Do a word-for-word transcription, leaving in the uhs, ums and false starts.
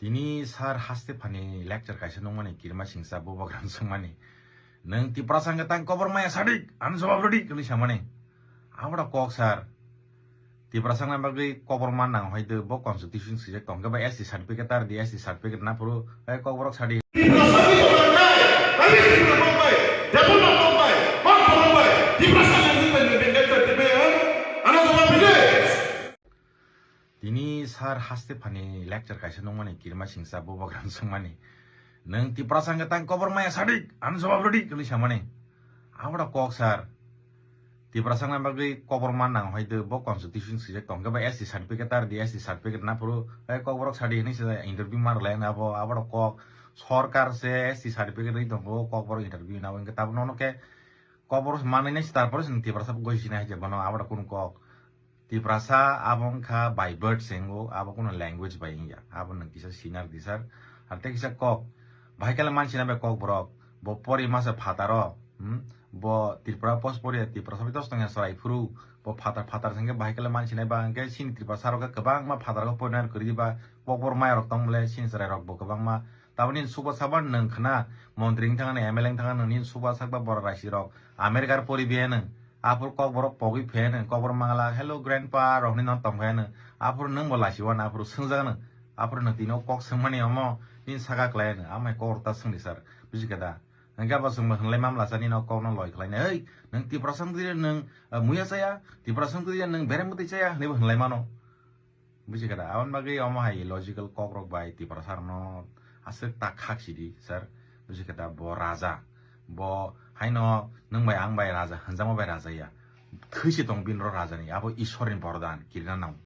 Tini sir haste phani lecture kaisa nungmani kirima singsa bubagra songmani. Nwng Tiprasa hwnkhe tang kobor maya sadik, ano jawab rwdi, hwnwi samani. Aboro kok sir. Tiprasa wngna bagwi kobor man nang hoi de, bo constitution swijak tong khe ba S T certificate tar di, S T certificate na phuru, hai kok borok sadi. Tiprasa ni kobor nai, hai Tiprasa kok bai, development kok bai, kok borok bai, Tiprasa ni bai, bai, bai, bai, bai, bai, ano jawab rwdi. Tini sir haste phani lecture kaisa nungmani kirima singsa bubagra songmani. Nwng Tiprasa hwnkhe tang kobor maya sadik, ano jawab rwdi, hwnwi samani. Aboro kok sir. Tiprasa wngna bagwi kobor man nang hoi de, bo constitution swijak tong khe ba S T certificate tar di, S T certificate na phuru, hai kok borok sadi hwnwi se interview ma rwlai abo, aboro kok. Sorkar se S T certificate rwi tongo, kok borok interview na hwnkhe tabuk nono khe kok borok manwi nai se, tarpore se nwng Tiprasa goi sina hai je bono, aboro kunu kok. Tiprasa abo wngkha by birth se wngo, abo kunu language bai wngya, abo nwng kisa sinar di sir. Ar tei kisa kok, bahai khe mansi na bai kok borok, bo pori masa phataro, hmm? Bo Tripura post pori Tiprasa bai tos tongya chwrai phuru, bo phatar phatar se wngkhe bahai khe mansi nai ba, hwnkhe chini Tiprasa rok khe kwbangma phatar rok pori nai kwrwi ba, kok borok maya rok tong bole chini chwrai rok bo kwbangma. Taboni suba saba nwng khna, montri wng thangani, M L A wng thangani, suba sakba borok raisi rok, America pori biyano, aphuru kok borok pogwi pheno, kok borok mangala, "Hello grandpa," rok hinwi no tong pheno, aphuru nwng bo lasi wano, aphuru swngjak no, aphuru nwng tini o kok swngmani omo, nini saka khlai no, amai kok rok ta swngdi sir, buji khe da? Hwnkhe abo chwngbo hwnlai mamla sa nini o kok no loi khlai nai, "Hei, nwng Tiprasa wng twi nwng, ah, muya chaya, Tiprasa wng twi nwng berem bwtwi chaya," hinwi bo hwnlai mano. Buji khe da? Aboni bagwi omo hai illogical kok rok bai Tiprasa rok no aswk ta khak sidi sir. Buji khe da? Bo raja, bo haino nwng bai ang bai raja hwnjakma bai raja ya. Thwi se tong bini rok raja ni, abo Ishwar ni bordan kirina nang.